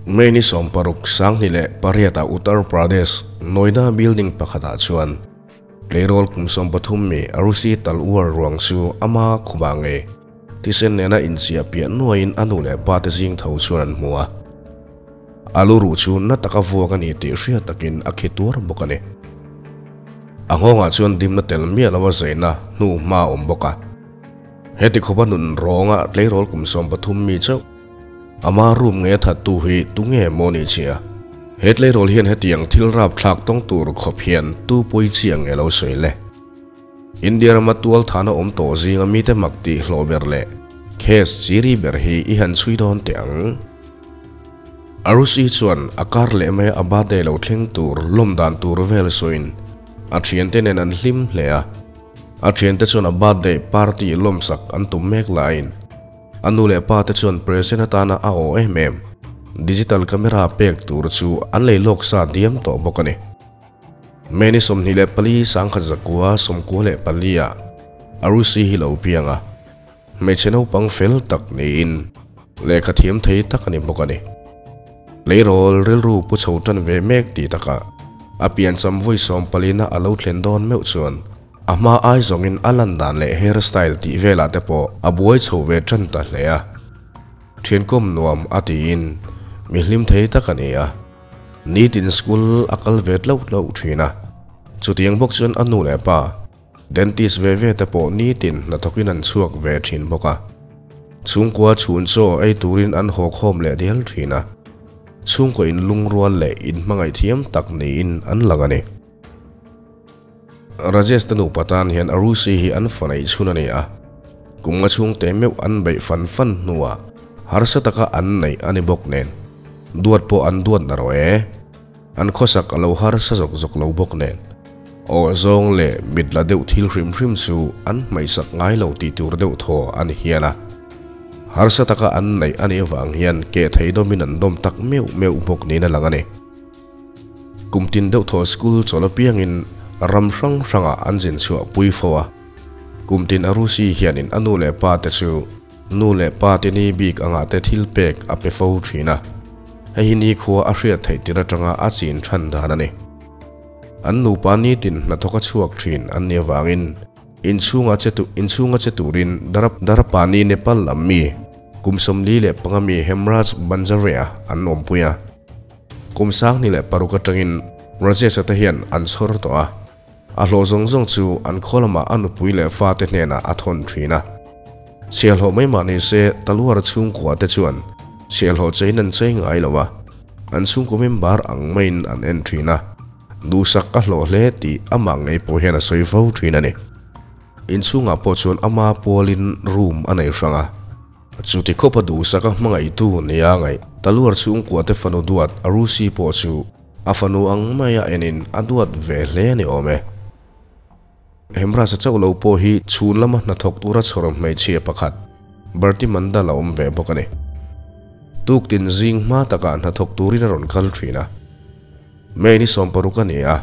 May ni 16 2008 ah Uttar Pradesh, Noida building pakhatah chuan tleirawl kum 13 mi Arushi Talwar ruang chu ama khumah ngei thisen nena inchiah piah nuaiin a nu leh pa te zing tho chuan an hmu a. A lu ruh chu na taka vuak a ni tih hriat takin a khi tuar bawk a ni. A nghawngah chuan dimna tel miah lo a zeina hnu hma a awm bawk a. Heti khawpa nun rawnga tleirawl kum 13 mi chauh Ama room nge that tu hi tu nge maw ni chia? He tleirawl hian hetiang thil rap thlak tawng tur khawp hian tu pawi chiang nge lo sawi le? India rama tual thana awm tawh zinga mite mak tih hlawh ber leh case chiri ber hi i han chhui dawn teh ang. Arushi chuan a kar leh mai a birthday lo thleng tur lawm dan tur vel sawiin a thiante nen an hlim hle a. A thiante chuan a birthday party lawmsak an tum mek laiin A nu leh pa te chuan present atana a aw em em digital camera pek tur chu an lei lawk sa diam tawh bawk a ni. May ni 24 1994 ah Arushi hi lo piang a, hmeichhe naupang fel tak niin lehkha thiam thei tak a ni bawk a ni. Tleirawl rilru pu chho tan ve mek tih takah a piancham vawi 14 a lo thlen dawn meuh chuan A hma ai zawngin a lan dan leh hair style tih velah te pawh a buai chho ve tan ta hle a. Thiankawm nuam a tiin mi hlim thei tak a ni a. Nitin school a kal ve tlo tlo thin a. Chutiang bawk chuan a nu leh pa, dentist ve ve te pawh nitin hnathawkin an chhuak ve thin bawk a. Chhungkua chhun chaw ei turin an haw khawm leh dial thin a. Chhungkaw inlungrual leh inhmangaih thiam tak niin an lang a ni. Rajesh te nupa tan hian Arushi hi an fa neih chhun a ni a, kum nga chhung te meuh an beih fan fan hnuah harsa taka an neih a ni bawk nen, duat pawh an duat na rawh e. An khawsak a lo harsa zawk zawk lo bawk nen, aw zawng leh mit la deuh thil hrim hrim chu an hmaihsak ngai lo tih tur deuh thaw a ni hian a. Harsa taka an neih a nih avang hian keh thei dawmin an dawm tak meuh meuh bawk niin a lang a ni. Kum tin deuh thaw school chawl apiangin ram hrang hrangah an zin chhuah pui fo a. Kum tin Arushi hianin a nu leh pa te chu nu leh pa te ni bik angah te thil pek a pe fo thin a. Hei hi nikhua a hriat theih tir atanga a chin than dan a ni. An nupa nitin hnathawk a chhuak thin an nih avangin inchhunga che inchhunga che turin Darapani Nepal lam mi kum 45 mi Hemraj Banjaria an awmpui a. Kum 2006 atangin Rajesh-a te hian an chhawr tawh a, a hlawh zawng zawng chu an khaw lamah a nupui leh fate hnenah a thawn thin a. Chhiahhlawh mai mah ni se Talwar chhungkua te chuan chhiahhlawh chein an chei ngai lo a, an chhungkaw member ang maiin an en thin a, duhsak a hlawh hle tih amah ngei pawh hian a sawi fo thin a ni. Inchhungah pawh chuan ama pualin room a nei hrang a. Chuti khawpa duhsaka hmangaihtu nia ngaih Taluar chhungkua te fanu duat Arushi pawh chu a fanu ang maia enin a duat ve hle a ni awm e. Hemrasa chauh lo pawh hi chhun lama hnathawk tura chhawr hmeichhia pakhat Bharti Mandal a awm ve bawk a ni. Tuktin zing hma takah hnathawk turin a rawn kal thin a. May ni 16 a ni a,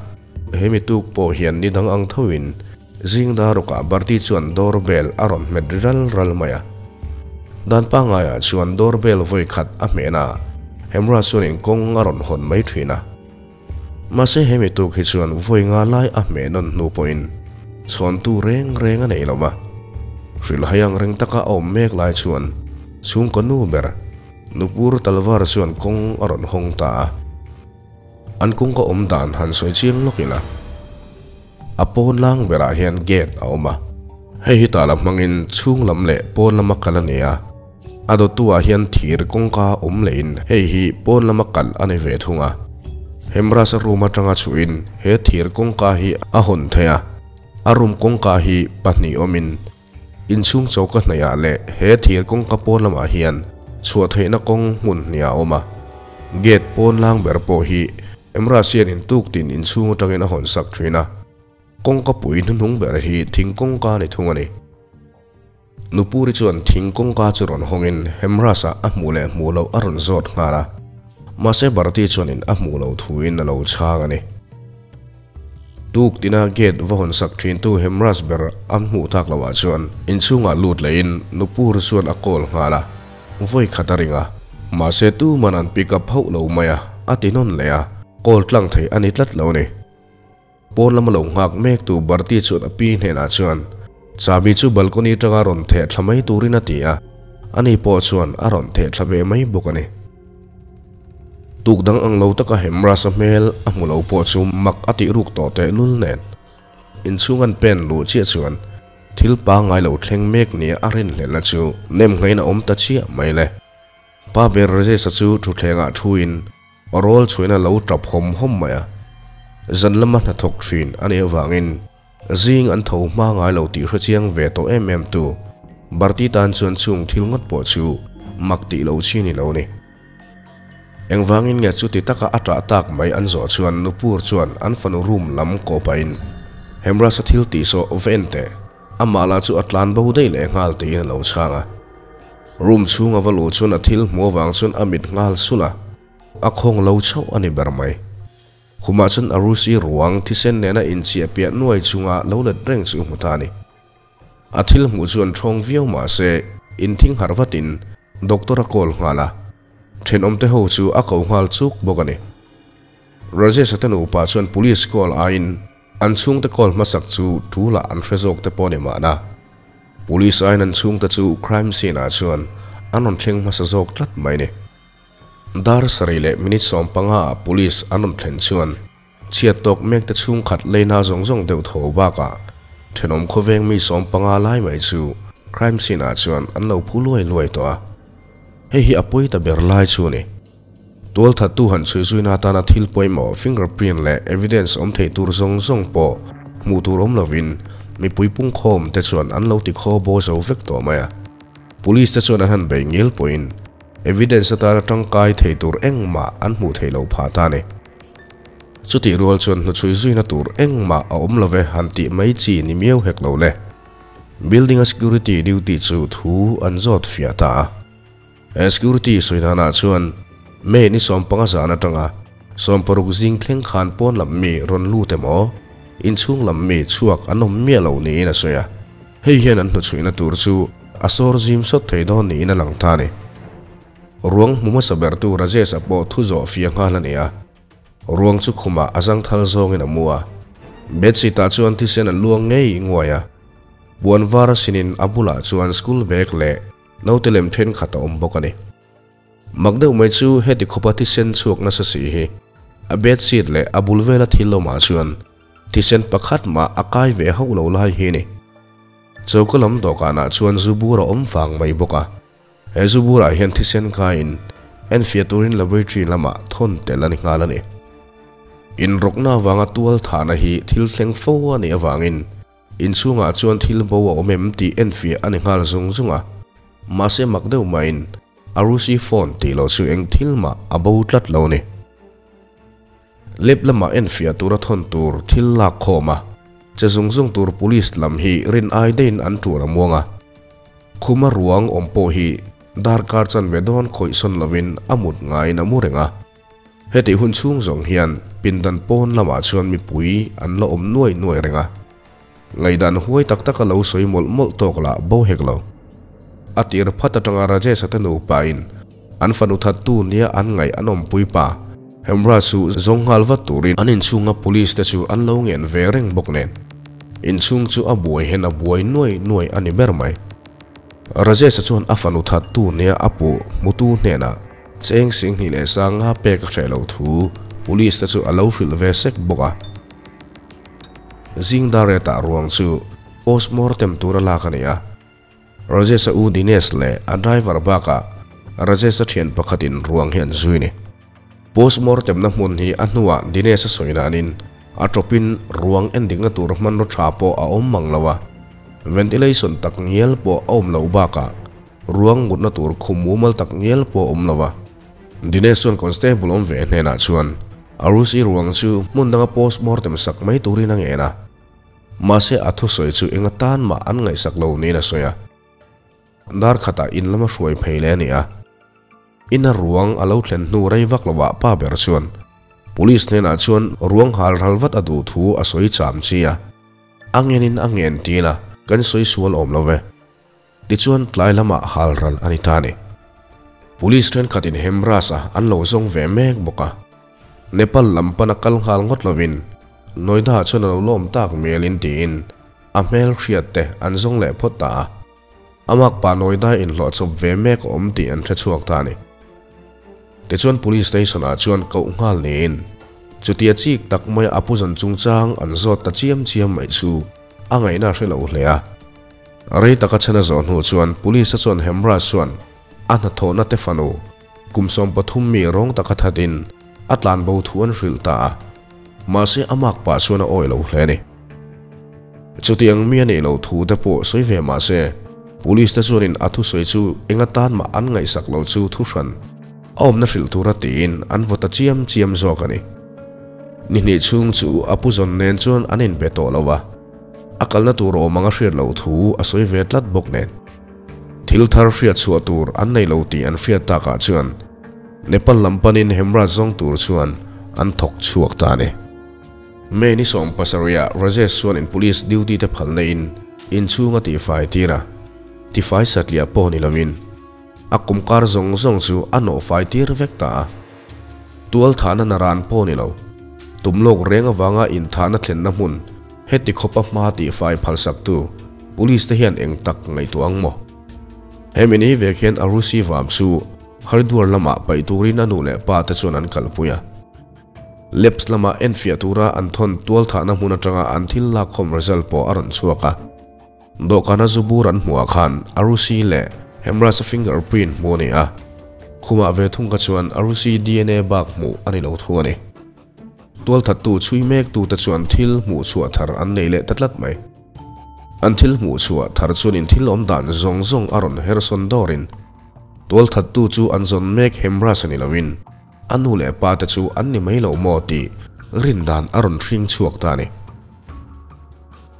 hemi tuk pawh hian ni dang ang thoin zing darukah Bharti chuan doorbell a rawn hmet ri ral ral mai a. Dan pangaiah chuan doorbell vawi khat a hmehna a, Hemraj chuanin kawng a rawn hawn mai thin a. Mahse hemi tuk hi chuan vawi nga lai a hmeh nawn hnu pawhin chhawntu reng reng a nei lo va. Hrilhhai ang reng taka a awm mek lai chuan chhungkaw nu ber Nupur Talwar chuan kawng a rawn hawng ta a. An kawng ka awm dan han sawi chiang lawk ila. A pawn lang berah hian gate a awm a. Hei hi tah la hmangin chhung lam leh pawn lama kal a ni a. A dawttu ah hian thir kawngka awm lehin hei hi pawn lama kal a ni ve thung a. Hemrasa room atanga chhuhin he thir kawngka hi a hawn thei a. A room kawngka hi pahnih awmin Inchhung choka hnaihah leh he thir kawngka pawn lamah hian chhuah theihna kawng hmun hnih a awm a. Gate pawn lang ber pawh hi Emraj hian intuktin inchhung atangin a hawn sak thin a. Kawngka pui hnuhnung ber hi thing kawngka ni thung a ni. Nupuri chuan thing kawngka chu rawn hawngin Hemraj-ah a hmuh leh hmuh loh a rawn zawt nghal a. Mahse Bharati chuanin a hmuh loh thuin a lo chhang a ni. Tuk tina gate va hawn sak thintu Hemraj ber an hmuh tak loah chuan inchhungah lut lehin Nupur chuan a call nghal a, vawi khat a ring a, Mahse tuman an pick up hauh lo mai a, a ti nawn leh a, call tlang thei a ni tlat lo ni. Pawn lama lo nghak mek tu Barti chuan a pi hnenah chuan chahbi chu balcony atanga rawn theh thla mai turin a ti a, ani pawh chuan a rawn theh thla ve mai bawk a ni. Tuk dang ang lo taka Hemrasa hmel a hmu lo pawh chu mak a tih ruk tawh teh lul nen. Inchhung an pen luh chiah chuan thil pangngai lo thleng mek nia a rinhlelhna chu nem nghain a awm ta chiah mai le. Pa ber Rajesh-a chu thutthlengah thuin rawl chhuain a lo tap hawm hawm mai a. Zan lama hnathawk thin a nih avangin zing an tho hma ngai lo tih hrechiang ve tawh em em tu Bharti tan chuan chung thil ngawt pawh chu mak tih lo chi ni lo ni. Engvangin nge chuti taka a ṭah tak mai an zawh chuan Nupur chuan an fanu room lam kawh pahin Hemrasa thil tih sawh va en teh, amah lah chu a tlan bo daih leh nghal tiin a lo chhang a. Room chhung a va luh chuan a thil hmuh avang chuan a mit nghal sulh a, a khawng lo chauh a ni ber mai. Khumah chuan Arusi ruang thisen nena inchiah piah nuai chunga lo let reng chu hmu ta a ni. A thil hmuh chuan ṭhawng viau mah se inthing harh vatin doctor a call nghal a, thenawmte ho chu a ko nghal chuk bawk a ni. Rajesh-a te nupa chuan police call aiin an chhungte call hmasak chu ṭulah an hre zawk te pawh a ni mahna. Police aiin an chhungte chu crime scene-ah chuan an rawn thleng hmasa zawk tlat mai ni. Dar sarih leh minute 15 ah police an rawn thlen chuan Chhiat tawk mek te chhungkhat leina zawng zawng deuh tho bakah thenawm khawveng mi 15 lai mai chu crime scene ah chuan an lo phu luai luai tawh a. Hei hi a pawi ta ber lai chu a ni. Tualthattu han chhui zuina atana thil pawimawh fingerprint leh evidence awm thei tur zawng zawng pawh hmuh tur awm lovin mipui pungkhawm te chuan an lo ti khaw bo zo vek tawh mai a. Police te chuan an han bei ngil pawhin evidence atana tangkai thei tur engmah an hmuh theih loh phah ta a ni. Chutih rual chuan hnuchhui zuina tur engmah a awm love han tih mai chi ni miau hek lo le. Building a security duty chu thu an zawt fiah ta a. He security sawi danah chuan May ni 15 zan atanga 60 zing thleng khan pawn lam mi rawn lut emaw inchhung lam mi chhuak an awm miah lo niin a sawi a. Hei hian an hnuchhuina tur chu a sawr zim sawt thei dawn niin a lang ta a ni. Ruang hmu hmasa bertu Rajesh-a pawh thu zawh fiah nghal a ni a. Ruang chu khumah a zangthal zawngin a mu a. Bedsheet-ah chuan thisen a luang ngei nguai a. Puan var a sinin a bulah chuan school bag leh naute lem thenkhat a awm bawk a ni. Mak deuh mai chu heti khawpa thisen chhuak nasa si hi a bedsheet leh a bul vela thil awmah chuan thisen pakhat mah a kai ve hauh lo lai hi a ni. Choka lam dawhkanah chuan zu bur a awm vang mai bawk a. He zu burah hian thisen kaiin enfiah turin laboratory lamah thawn tel a ni nghal a ni. Inrawkna avanga tual thahna hi thil thleng fo a nih avangin inchhungah chuan thil bo a awm em tih enfiah a ni nghal zung zung a. Mahse mak deuh maiin Arusi phone tih loh chu eng thil mah a bo tlat lo a ni. Lab lamah enfiah tura thawn tur thil lak khawm a, che zung zung tur police lam hi rin ai deihin an tuan a muang a. Khuma ruang awm pawh hi darkar chanve dawn khawih sawn lovin a mut ngaiin a mu reng a. Hetih hun chhung zawng hian pindan pawn lamah chuan mipui an la awm nuai nuai reng a. Ngaihdan huai tak taka lo sawi mawlh mawlh tawk lah bo hek lo. A tir phat atanga Rajesh-a te nupain an fanu thattu nia an ngaih an awmpui pa Hemraj chu zawng nghal vat turin an inchhunga police te chu an lo ngen ve reng bawk nen. Inchhung chu a buai hian a buai nuai nuai a ni ber mai. Rajesh-a chuan a fanu thattu nia a puh hmutu hnenah cheng 25,000 pek a hreh loh thu police te chu a lo hrilh ve sek bawk a. Zing dar retah ruang chu postmortem tura lak a ni a. Rajesh-a u Dinesh leh a driver bakah Rajesh-a thian pakhatin ruang hi an zui a ni. Postmortem-na hmun hi a hnuah Dinesh-a sawi danin a tawpin ruang endikna tur hmanraw tha pawh a awm mang lo a, ventilation tak ngial pawh a awm loh bakah ruang mutna tur khum mumal tak ngial pawh a awm lo a. Dinesh chuan constable awm ve hnenah chuan Arushi ruang chu hmun danga postmortem sak mai turin a ngen a. Mahse a thusawi chu eng atan mah an ngaihsak lo niin a sawi a. Dar khatah in lama hruai phei leh a ni a. Ina ruang a lo thlen hnu rei vak lovah pa ber chuan Police hnenah chuan ruang hal ral vat a duh thu a sawi cham chi a. A ngenin a ngen tiin a, kan sawi sual awm lo ve. Tichuan tlai lamah hal ral a ni ta a ni. Police thenkhatin Hemraj-a an lo zawng ve mek bawk a. Nepal lam pana kal nghal ngawt lovin Noida ah chuan a lo lawm tak melin tiin a hmel hriat te an zawng leh phawt ta a. A makpa Noida inhlawh chawp ve mek a awm tih an hre chhuak ta a ni. Tichuan Police Station ah chuan koh nghal niin chutia chik tak maia a pu zawn chungchang an zawt ta chiam chiam mai chu a ngaihna a hre lo hle a. Rei taka chhan a zawh hnu chuan Police a chuan Hemraj chuan a hnathawhna te fanu kum 13 mi rawng taka thatin a tlanbo thu an hrilh ta a, mahse a mak pah chuan a awi lo hle a ni. Chutiang mi a neih loh thu te pawh sawi ve mahse Police te chuanin a thusawi chu eng atan mah an ngaihsak lo chu thuhran a awmna hrilh tura tiin an vaw ta chiam chiam zawk a ni. Ni hnih chhung chu a pu zawn nen chuan an inbe tawh lo a, a kalna tur awm anga hriat loh thu a sawi ve tlat bawk nen. Thil thar hriat chhuah tur an nei lo tih an hriat takah chuan Nepal lam panin Hemraj zawng tur chuan an thawk chhuak ta a ni. May ni 70 ah Rajesh chuan in police duty te phal neiin inchhung a tihfai tir a, tifai satliah pawh ni lovin a kumkar zawng zawng chu a nawhfai tir vek ta a. Tual thahna naran pawh ni lo, tum lawk reng avanga inthahna thlenna hmun heti khawpa hma tihfai phalsaktu Police te hian eng tak ngaihtuah ang maw? Hemi ni vek hian Arusi vam chu Haridwar lamah paih turin a nu leh pa te chuan an kalpui a. Labs lama enfiah tura an thawn tual thahna hmun atanga an thil lakkhawm result pawh a rawn chhuak a. Dawhkana zu bur an hmuhah khan Arusi leh Hemraj-a fingerprint hmuh a ni a. Khumah ve thung kha chuan Arusi dna bak hmuh a ni lo thu a ni. Tualthattu chhui mektute chuan thil hmuh chhuah thar an nei leh ta tlat mai. An thil hmuh chhuah thar chuanin thil awm dan zawng zawng a rawn her sawn dawrin tualthattu chu an zawn mek Hemraj a ni loin a nu leh pa te chu an ni mai lo maw tih rin dan a rawn hring chhuak ta a ni.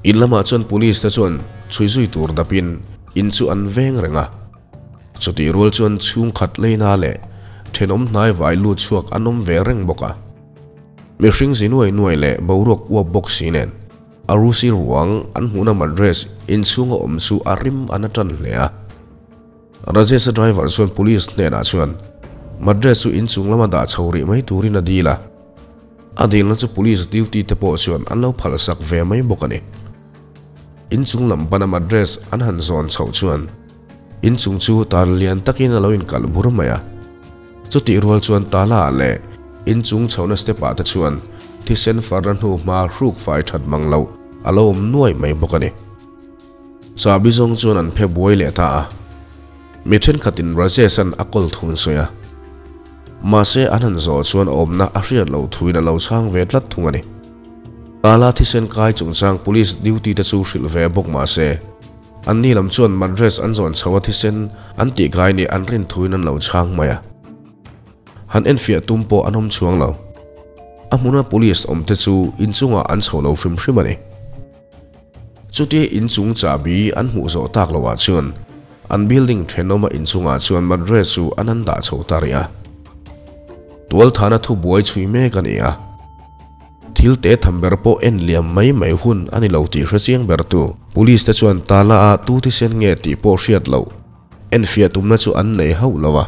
In lamah chuan police te chuan chhui zui tur dapin in chu an veng reng a. Chutih rual chuan chhungkhat leina leh thenawm hnai vai lut chhuak an awm ve reng bawk a. Mihring zi nuai nuai leh boruak uap bawk si nen Arusi ruang an hmuhna madress inchhunga awm chu a rim an a tan hle a. Rajesh-a driver chuan police hnenah chuan madress chu inchung lama dah chho rih mai turin a dil a. A dilna chu police duty te pawh chuan an lo phalsak ve mai bawk a ni. Inchung lam pana madress an han zawn chhoh chuan Inchung chu tal lian takin a lo inkalh bur mai a. Chutih rual chuan tala ah leh inchung chhohna step ah te chuan thisen farna hnu hma hruk fai that mang loh a lo awm nuai mai bawk a ni. Chahbi zawng chuan an phe buai leh ta a. Mi thenkhatin Rajesh-a'n a kawl thun sawi a. Mahse an han zawh chuan a awmna a hriat loh thuin a lo chhang ve tlat thung a ni. Tala thisen kai chungchang police duty te chu hrilh ve bawk mahse, Anni lam chuan Madras an zawn chho a thisen an tih kai nih an rin thuin an lo chhang mai a. Han enfiah tum pawh an awm chuang lo. A hmuna police awm te chu inchungah an chho lo hrim hrim a ni. Chutia inchung chahbi an hmuh zawh tak loah chuan an building thenawma inchungah chuan Madras chu an han dah chho ta rih a. Tualthana thubuai chhui mek a ni a. Thil te tham ber pawh en liam mai mai hun a ni lo tih hre chiang ber tu Police te chuan tala a tu thisen nge tih pawh hriat loh enfiah tumna chu an nei hauh lo a.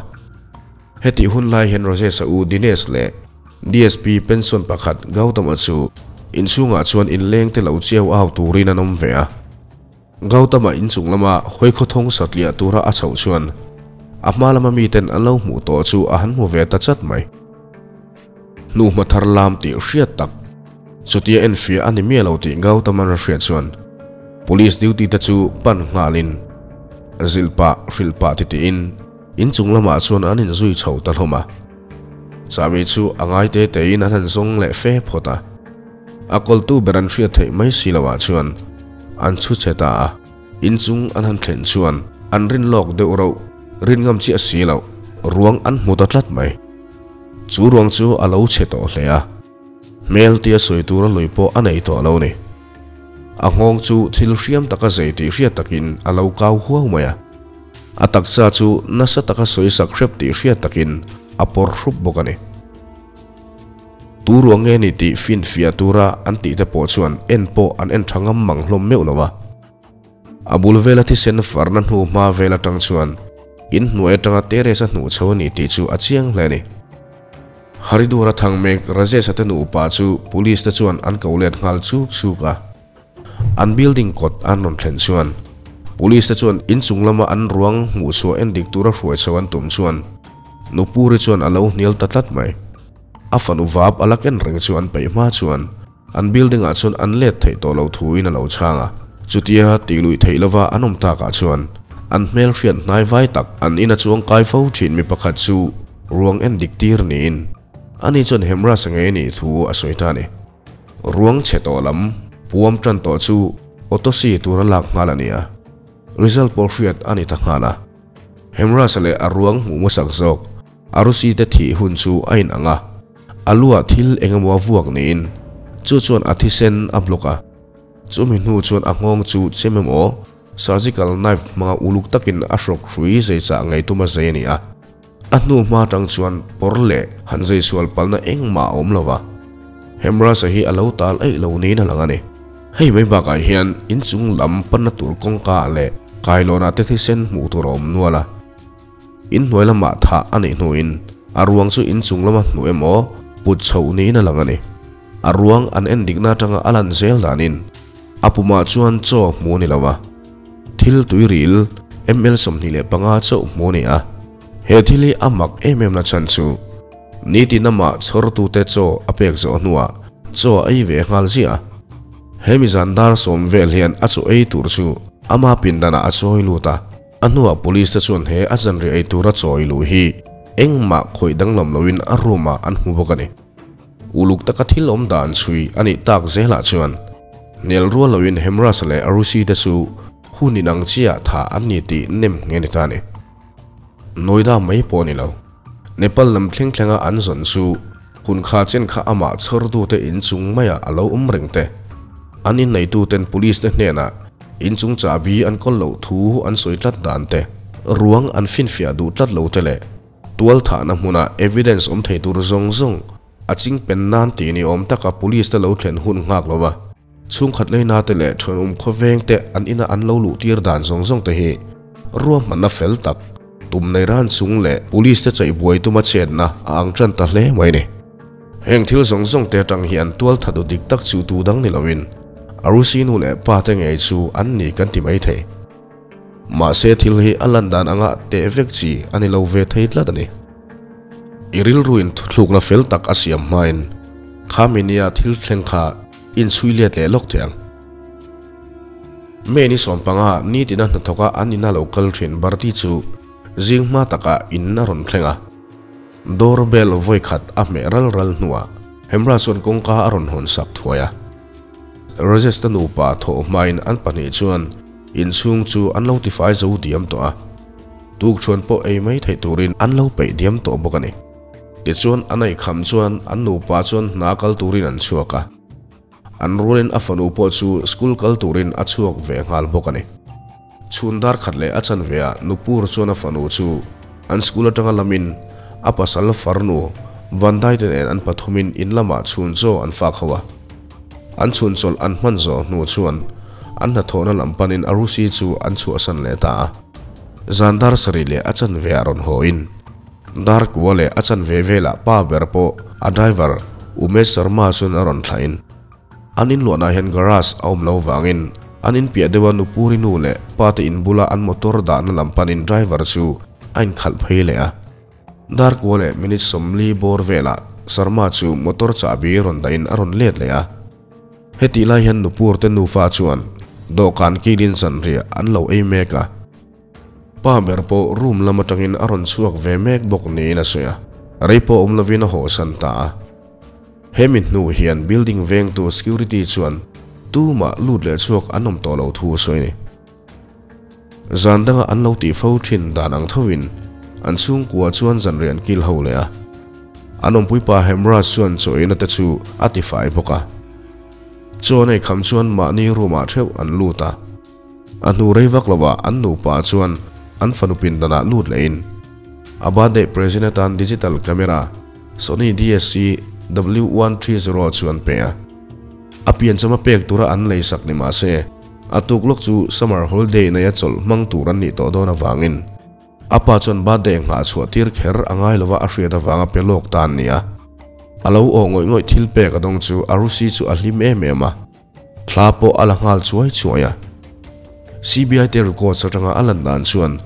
Hetih hun lai hian Rajesh-a u Dinesh leh DSP pension pakhat Gautama chu inchhungah chuan inleng te lo chiau au turin an awm ve a. Gautama inchung lama hawi khawthawng satliah tura a chhoh chuan a hma lama miten an lo hmuh tawh chu a han hmu ve ta chat mai. Hnuhma thar lam tih hriat tak chutia enfiah a ni miah lo tih Gautama'n a hriat chuan police duty te chu pan nghalin zilh pah hrilh pah titiin inchung lamah chuan an inzui chho ta hlawm a. Chahbi chu a ngai te tein an han zawng leh fe phawt a. A kawltu ber an hriat theih mai si loah chuan an chhu che ta a, inchung an han thlen chuan an rin lawk deuh rauh, rin ngam chiah si loh, ruang an hmu ta tlat mai. Chu ruang chu a lo chhe tawh hle a, hmel tia sawi tura lui pawh a nei tawh lo ni. A nghawng chu thil hriam taka zei tih hriat takin a lo kau huau mai a, a taksa chu nasa taka sawi sak hrep tih hriat takin a pawr hrup bawk a ni. Tu ruang nge ni tih finfiah tura an tih te pawh chuan en pawh an en tha ngam mang hlawm meuh lo a. A bul vela thisen farna hnu hma vel atang chuan In hnuai atanga terrace a hnuh chho a ni tih chu a chiang hle a ni. Haridwar a thang mek Rajesh-a te nupa chu police te chuan an ko let nghal chuk chuk a. An building kawt an rawn thlen chuan police te chuan inchung lama an ruang hmuh chhuah en dik tura hruai chho an tum chuan Nupuri chuan a lo hnial ta tlat mai. A fanu vap a la ken reng chu an peih hma chuan an building ah chuan an let theih tawh lo thuin a lo chhang a. Chutia tih luih theih lova an awm takah chuan an hmel hriat hnai vai tak an ina chuang kai fo thin mi pakhat chu ruang en dik tir niin ani chuan Hemraj-a ngei anih thu a sawi ta a ni. Ruang chhe tawh lam puam tan tawh chu autopsy tura lak nghal a ni a, result pawh hriat a ni ta nghal a. Hemraj-a leh a ruang hmuh hmasak zawk Arusi te thih hun chu a in ang a, a luah thil eng emaw a vuak niin chu chuan a thisen a block a, chumi hnu chuan a nghawng chu chem emaw surgical knife hmanga uluk takin a hrawk hrui zei chah ngei tum a zei a ni a, a hnu hma tang chuan pawr leh han zei sual palna engmah a awm lo va, Hemraj-a hi a lo tal eih lo niin a lang a ni. Hei mai bakah hian inchung lam panna tur kawngka leh kailawnah te thisen hmuh tur a awm nual a. Inhnuai lamah thah a nih hnuin a ruang chu inchung lama hnuh emaw put chhoh niin a lang a ni. A ruang an en dikna atanga a lan zel danin a pumah chuan chaw hmu a ni lo a, thil tuiril ml 25 chauh hmu a ni a. He thil hi a mak em em na chhan chu nitin amah chhawrtute chaw a pek zawh hnuah chaw a ei ve nghal ziah a. He mizan dar sawm vel hian a chaw ei tur chu ama pindanah a chawi lut a. A hnuah police te chuan he a zanriah ei tura chawi luh hi engmah khawih danglam loin a room ah an hmu bawk a ni. Uluk taka thil awm dan chhui a nih tak zelah chuan hnial rual loin Hemraj leh Arushi te chu hun inang chiah thah an ni tih nem nge ni ta a ni. Noida mai pawh a ni lo. Nepal lam thleng thlenga an zawn chu hun kha chen kha amah chhawrtute inchung maiah a lo awm reng te. An inneituten police te hnenah Inchung chahbi an kawl loh thu an sawi tlat dan te, ruang an finfiah duh tlat lo te leh tual thahna hmuna evidence awm thei tur zawng zawng a ching pen nan tih ni awm taka police te lo thlen hun nghak lo va, chhungkhat leina te leh thenawm khawveng te an ina an lo luh tir dan zawng zawng te hi ruahmanna fel tak tum nei ran chung leh police te chaihbuai tuma chetna a ang tan ta hle mai ni. Heng thil zawng zawng te atang hian tual that u dik tak chu tu dang ni loin Arusi nu leh pa te ngei chu an ni kan ti mai thei. Mahse thil hi a lan dan anga teh vek chi a ni lo ve thei tlat a ni. I rilruin thuthlukna fel tak a siam hmain kha minia thil thleng kha inchhui let leh lawk thei ang. May ni sawmpanga nitina hnathawka an ina lo kal thin Bharti chu zing hma takah in a rawn thleng a. Door bell vawi khat a hmeh ral ral hnuah Hemraj chuan kawngka a rawn hawn sak thuai a. Rajesh te nupa thawh hmain an pahnih chuan inchhung chu an lo tifai zo diam tawh a. Tukṭhuan pawh ei mai theih turin an lo peih diam tawh bawk a ni. Tichuan an ei kham chuan an nupa chuan hna kal turin an chhuak a. An rualin a fanu pawh chu school kal turin a chhuak ve nghal bawk a ni. Chhun dar khat leh a chanve ah Nupur chuan a fanu chu an school atanga lamin a pasal farnu Vandai te nen an pathumin in lamah chhun chaw an fak ho a. An chhun chawlh an hman zawh hnu chuan an hnathawhna lam panin Arushi chu an chhuahsan leh ta a. Zan dar sarih leh a chanve ah rawn haw in Dar kua leh a chanve velah pa ber pawh a driver Umesh Sharma chuan a rawn thlain an inluahnah hian garage a awm lo vangin an inpiah deuha Nupuri nu leh pa te in bula an motor dahna lam panin driver chu a inkhalh phei leh a. Dar kua leh minute 40 bawr velah Sharma chu motor chahbi rawn dahin a rawn let leh a. Hetih lai hian Nupur te nufa chuan dawhkan kilin zanriah an lo ei mek a. Pa ber pawh room lam atangin a rawn chhuak ve mek bawk niin a sawi a, rei pawh awm lovin a hawhsan ta a. Hemi hnu hian building vengtu security chuan tumah lut leh chhuak an awm tawh lo thu a sawi a ni. Zan danga an lo tih fo thin dan ang thovin an chhungkua chuan zanriah an kil ho leh a. An awmpuipa Hemraj chuan chaw eina te chu a tifai bawk a. Chaw an ei kham chuan mahni room ah theuh an lut a. A hnu rei vak lovah an nupa chuan an fanu pindanah lut lehin a birthday present atan digital camera Sony DSC W130 chu an pe a. A pianchama pek tura an lei sak ni mah se, a tuk lawk chu summer holiday neia chawlh hmang tur an nih tawh dawn avangin. A pa chuan birthday nghah chhuah tir kher a ngai lova a hriat avanga pe lawk ta an ni a. A lo aw ngawih ngawih thil pek a dawng chu Arushi chu a hlim em em a, thla pawh a la nghal chuai chuai a. CBI te records atanga a lan dan chuan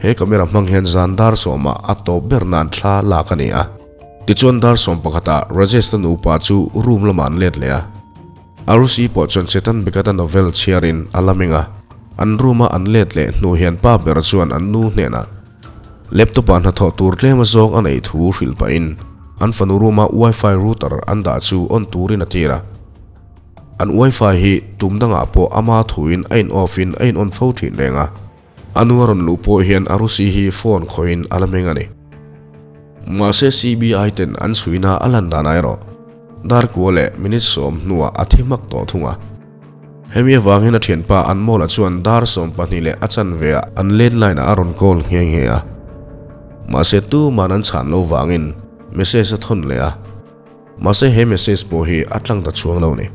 he camera hmang hian zan dar sawmah a tawp ber nan thla lak a ni a. Tichuan dar sawm pakhatah Rajesh-a nupa chu room lamah an let leh a. Arushi pawh chuan Chetan Bhagat-a novel chhiarin a la meng a. An room-a an let leh hnu hian pa ber chuan an nu hnenah laptop-ah hnathawh tur tlem a zawng a neih thu hrilh pahin an fanu room-a wifi router an dah chu on turin a tir a. An wifi hi tum dangah pawh ama thuin a in off in a in on fo thin reng a. A nu a rawn luh pawh hian Arushi hi phone khawihin a la meng a ni. Mahse CBI ten an chhuina a lan danah erawh dar kua leh minute sawm hnuah a thi hmak tawh thung a. Hemi avangin a thianpa Anmol-a chuan dar 12 leh a chanve ah an landline ah a rawn call nghe nghe a. Mahse tuman an chhan lo vangin message a thawn leh a. Mahse he message pawh hi a tlang ta chuang lo ni.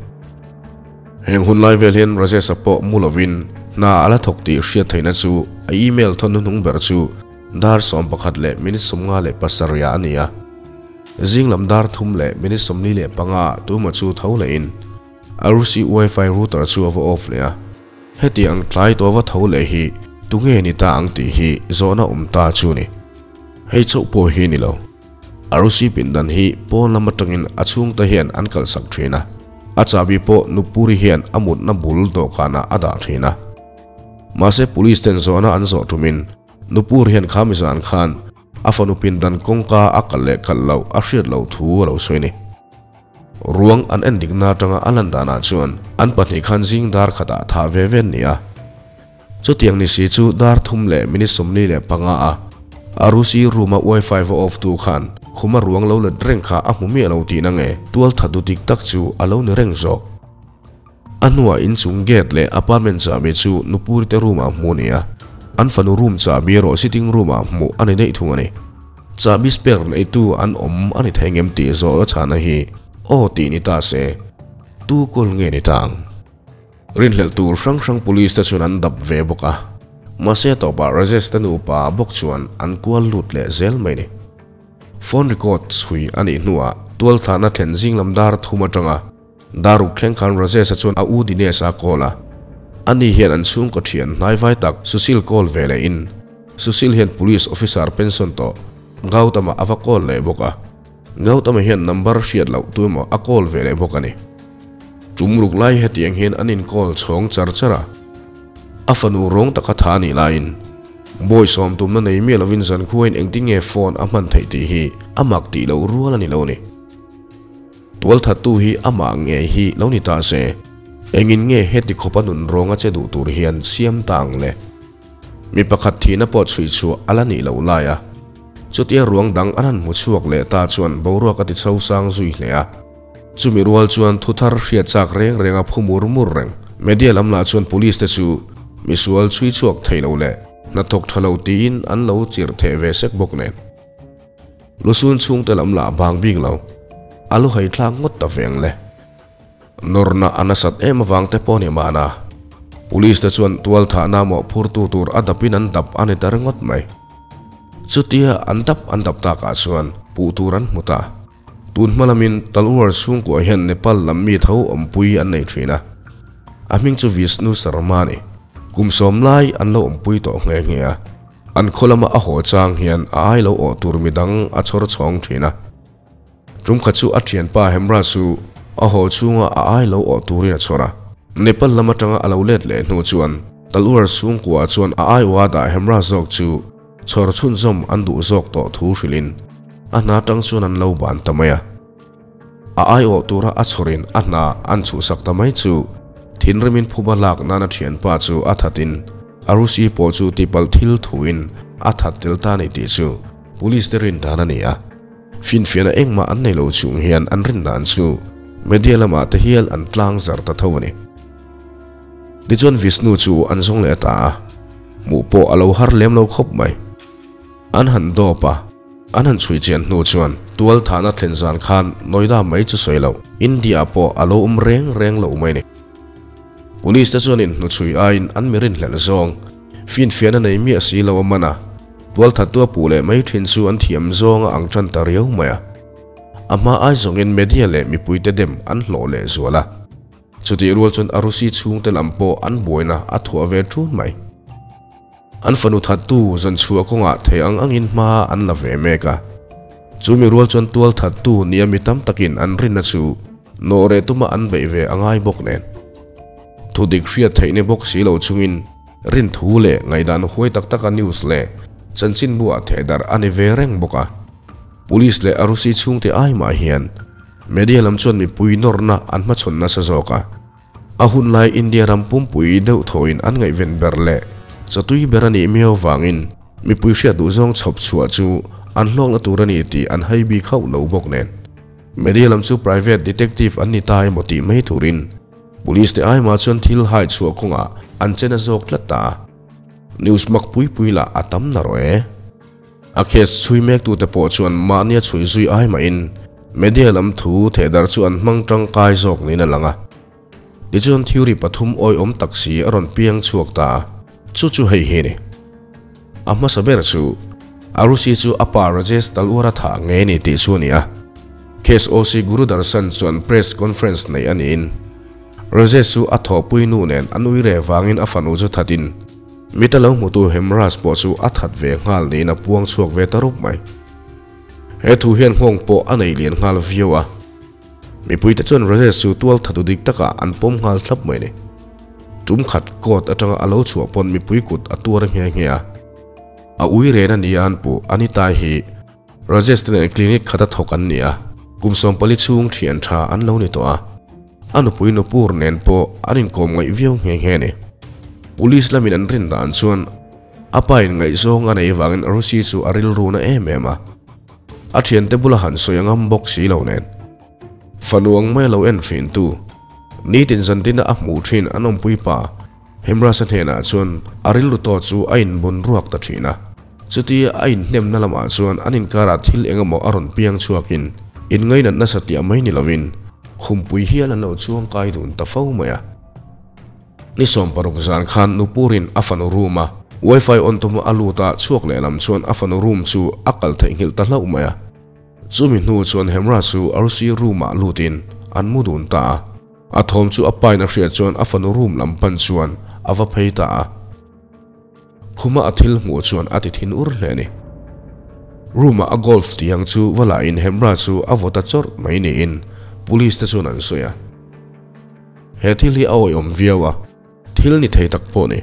Heng hun lai vel hian Rajesh-a pawh mu lovin hna a la thawk tih hriat theihna chu a email thawn hnuhnung ber chu dar 11 leh minute 57 ah a ni a. Zing lam dar thum leh minute 45 ah tuma chu tho lehin Arushi wifi router chu a va off leh a. Heti ang tlai tawh va tho leh hi tunge ni ta ang tih hi zawhna awm ta chu ni. Hei chauh pawh hi ni lo. Arushi pindan hi pawn lam atangin a chhungte hian an kalhsak thin a. A chahbi pawh Nupuri hian a mutna bul dawhkanah a dah thin a. Mahse police ten zawhna an zawh tumin Nupur hian khami zan khan a fanu pindan kawngka a kalh leh kalh loh a hriat loh thu a lo sawi ni. Ruang an en dikna atanga a lan danah chuan an pahnih khan zing dar khatah thah ve ve an ni a. Chutiang ni si chu dar thum leh minute 45 a Arushi room a wifi va off tu khan khuma ruang lo let reng kha a hmu miah lo tihna nge tual tha du dik tak chu a lo ni reng zawk. A hnuah inchung gate leh apartment chahbi chu Nupuri te room ah hmuh a ni a, an fanu room chahbi erawh sitting room ah hmuh a ni daih thung a ni. Chahbi spare neitu an awm a ni thei ngem tih zawh a chhana hi aw tih ni ta se tu kawl nge ni ta ang? Rinhlelh tur hrang hrang police te chuan an dap ve bawk a, mahse tawpah Rajesh te nupa bawk chuan an kual lut leh zel mai ni. Phone record chhui a nih hnuah tualthahna thlen zing lam dar thum atanga daruk thleng khan Rajesh-a chuan a u Dinesh-a call a, ani hian an chhungkaw thian hnaivai tak Sushil call ve leh in Sushil hian police officer pension tawh Gautam-a a va call leh bawk a. Gautama hian number hriat loh tu emaw a call ve leh bawk a ni. Tum ruk lai hetiang hian an in call chhawng char char a. A fanu rawng taka tha a nih laiin bawi sawm tumna nei miah lovin zankhuain engtin nge phone a hman theih tih hi a mak tih loh rual a ni lo ni. Tualthattu hi amah ngei hi lo ni ta se, engin nge heti khawpa nun rawnga che duh tur hian siam ta ang le? Mi pakhat thihna pawh chhui chhuah a la nih loh lai a, chutia ruang dang an han hmu chhuak leh ta chuan boruak a ti chho sang zui hle a. Chumi rual chuan thu thar hriat chak reng reng a phu mur mur reng. Media lam lah chuan police te chu misual chhui chhuak thei lo leh hnathawk tha lo tiin an lo chirh theh ve sek bawk nen. Lusun chhungte lam lah bang bik lo, a lu hai thlak ngawt ta veng le. Nawrna a nasat em avang te pawh ni mahna, Police te chuan tual thahna mawhphurtu tur a dapin an dap a ni ta ringawt mai. Chutia an dap an dap takah chuan puh tur an hmu ta. Tun hma lamin Talwar chhungkuah hian Nepal lam mi tho awmpui an nei thin a. A hming chu Vishnu Sharma a ni. Kum sawm lai an lo awmpui tawh nghe nghe a. An khaw lama a haw chang hian a ai lo awh tur midang a chhawr chhawng thin a. Tum khat chu a thianpa Hemraj chu a haw chhunga a ai lo awh turin a chhawr a. Nepal lam atanga a lo let leh hnu chuan Talwar chhungkua chuan a ai awh a dah Hemraj zawk chu chhawr chhunzawm an duh zawk tawh thu hrilhin a hna tang chuan an lo ban ta mai a. A ai awh tura a chhawrin a hna an chhuhsak ta mai chu thinrimin phuba lak nan a thianpa chu a thatin Arushi pawh chu tipalh thil thuin a that tel ta ni tih chu police te rin dan a ni a. Finfiahna engmah an nei lo chung hian an rin dan chu media lamah te hial an tlang zar ta tho a ni. Tichuan Vishnu chu an zawng leh ta a, hmuh pawh a lo har lem lo khawp mai. An han dawp a, an han chhui chian hnu chuan tual thahna thlen zan khan Noida mai chu sawi loh, India pawh a lo awm reng reng lo mai a ni. Police te chuan inhnuchhui aiin an mi rinhlelh zawng finfiahna nei miah si lo a man a. Tualthattu a puh leh mai thin chu an thiam zawng a ang tan ta riau mai a. A hma ai zawngin media leh mipuite dem an hlawh leh zual a. Chutih rual chuan Arusi chhungte lam pawh an buaina a thuah ve ṭun mai. An fanu thattu zan chhuah kawngah thei ang angin hma an la ve mek a. Chumi rual chuan tual thattu nia mi tam takin an rinna chu nawh reh tuma an beih ve a ngai bawk nen. Thudik hriat theih ni bawk si lo chungin rinthu leh ngaihdan huai tak taka news leh chanchinbu ah thehdarh a ni ve reng bawk a. Police leh Arusi chhungte ai mah hian Media lam chuan mipui nawrna an hmachhawn nasa zawk a, a hun lai India ram pumpui deuh thawhin an ngaihven ber leh chatui ber a nih miau vangin mipui hriat duh zawng chhawp chhuah chu an hlawkna tur a ni tih an hai bik hauh lo bawk nen. Media lam chu private detective an ni ta emaw tih mai turin Police te aimah chuan thil hai chhuah kawngah an che na zawk tlat ta a, news mak pui pui lah a tam na rawh e. A case chhui mektute pawh chuan mahnia chhui zui ai mahin media lam thu thehdar chu an hmang tangkai zawk niin a lang a. Tichuan theory pathum awihawm tak si a rawn piang chhuak ta a, chu chu hei hi a ni. A hmasa ber chu Arushi chu a pa Rajesh Talwar a thah ngei ni tih chu a ni a. Case OC Guru Darshan chuan press conference nei a niin Rajesh chu a thawhpui nu nen an ui reh vangin a fanu chu thatin Mita lo hmutu Hemraj pawh chu a that ve nghal niin a puang chhuak ve ta rup mai. He thu hian nghawng pawh a nei lian nghal viau a. Mipuite chuan Rajesh chu tual thatu dik takah an pawm nghal thlap mai ni. Tum khat court atanga a lo chhuah pawn mipui kut a tuar nghe nghe a. A ui ren a ni a an puh Anita hi Rajesh te nen clinic khata thawk an ni a, kum 40 chhung thian tha an lo ni tawh a. A nupui nupur nen pawh an inkawm ngaih viau nghe nghe a ni. Police lamin an rin dan chuan a pa in ngaihzawng a nei vangin Rushi chu a rilru na em em a. A thiante bula han sawi a ngam bawk si lo nen. Fanu ang mai a lo en thin tu, nitin zantina a hmuh thin an awmpui pa Hemrasa hnenah chuan a rilru tawh chu a inbun ruak ta thin a. Chutia a inhnemna lamah chuan an inkarah thil eng emaw a rawn piang chhuakin inngainat nasa tiah mai ni lovin khumpui hial an lo chuang kai dun ta fo mai a. Ni 60 zan khan Nupurin a fanu room a wifi on tum a lut a chhuak lehlam chuan a fanu room chu a kal theihnghilh ta hlauh mai a. Chumi hnu chuan Hemra chu Arsi room ah lutin an mu dun ta a. A thawm chu a pain a hriat chuan a fanu room lam pan chuan a va phei ta a. Khuma a thil hmuh chuan a ti thin ur hle a ni. Room ah a golf tiang chu va la in Hemra chu a vaw ta chawrh mai niin police te chuan an sawi a. He thil hi a awihawm viau a, thil ni thei tak pawh ni.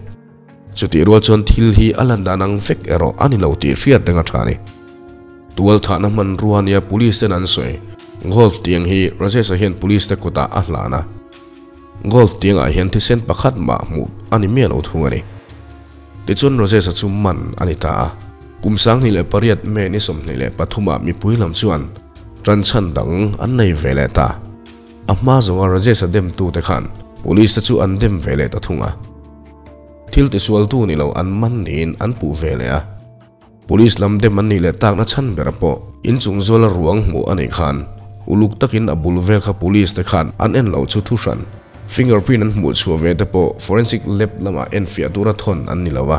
Chutih rual chuan thil hi a lan dan ang vek erawh a ni lo tih hriat reng a tha a ni. Tual thahna hmanrua nia police ten an sawi. Golf tiang hi Rajesh-a hian police te kutah a hlan a. Golf tiangah hian thisen pakhat mah hmuh a ni miah lo thung a ni. Tichuan Rajesh-a chu man a ni ta a. Kum 2008 May ni 23 ah mipui lam chuan tanchhan dang an nei ve leh ta. A hma zawnga Rajesh-a demtute khan police te chu an dem ve leh ta thung a. Thil tisualtu ni lo an man niin an puh ve leh a. Police lam dem an nih leh takna chhan ber pawh inchung zuala ruang hmuh a nih khan uluk takin a bul vel kha police te khan an en loh chu thu hran. Fingerprint an hmuh chhuah ve te pawh forensic lab lamah enfiah tura thawn an ni lo a.